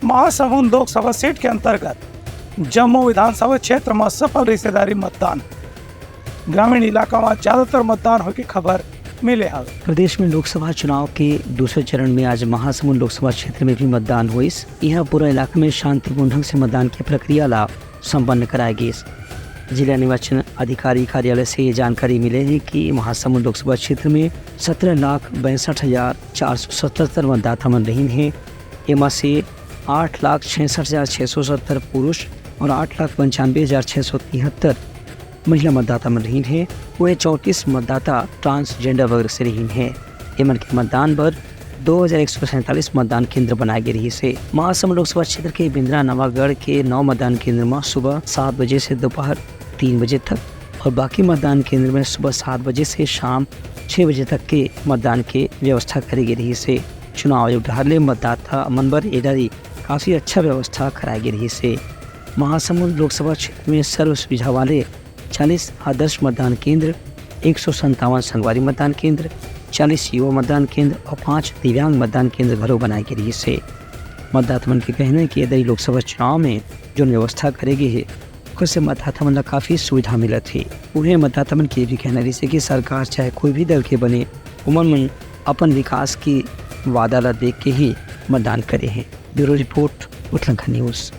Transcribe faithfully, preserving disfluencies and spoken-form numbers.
Mahasamund Lok Sabha seat के अंतर्गत जम्मो विधानसभा क्षेत्र म सफल रिश्तेदारी मतदान, ग्रामीण इलाका म ज्यादातर मतदान होय के खबर मिले हवे। प्रदेश में लोकसभा चुनाव के दूसरे चरण में आज महासमुंद लोकसभा क्षेत्र में भी मतदान होइस। यहाँ पूरा इलाका में शांतिपूर्ण ढंग से मतदान की प्रक्रिया ला संपन्न कराए गिस। जिला निर्वाचन अधिकारी कार्यालय से ये जानकारी मिले हे कि महासमुंद लोकसभा क्षेत्र में सत्रह लाख बासठ हजार चार सौ सतहत्तर मतदाता मन रहिन हे। एमा से आठ लाख छियासठ हजार छह सौ सत्तर पुरुष और आठ लाख पंचानवे हजार छह सौ तिहत्तर महिला मतदाता मन रहिन हे। वहीं चौंतीस मतदाता transgender वर्ग से रहिन हे। एमन के मतदान बर दो हजार एक सौ सैंतालीस मतदान केंद्र बनाए गे रहिस हे। महासमुंद लोकसभा क्षेत्र के बिंद्रा नवागढ़ के नौ मतदान केंद्र म सुबह सात बजे से दोपहर तीन बजे तक और बाकी मतदान केंद्र में सुबह सात बजे से शाम छह बजे तक के मतदान के व्यवस्था करे गे रहिस हे। चुनाव आयोग डहार ले मतदाता मन बर ए डारी काफी अच्छा व्यवस्था कराए गे रहिस हे। महासमुंद लोकसभा क्षेत्र में सर्व सुविधा वाले चालीस आदर्श मतदान केंद्र, एक सौ संतावन संगवारी मतदान केंद्र, चालीस युवा मतदान केंद्र और पांच दिव्यांग मतदान केंद्र घलो बनाए गे रहिस हे। मतदाता मन के कहना हे कि ए दई लोकसभा चुनाव में जोन व्यवस्था करे गे हे, ओकर से मतदाता मन ला काफी सुविधा मिलत हे। उहें, मतदाता मन के भी कहना रहिस हे कि सरकार चाहे कोई भी दल के बने, ओमन मन अपन विकास के वादा ला देख के ही मतदान करे हे। Bureau report, Utlangha news.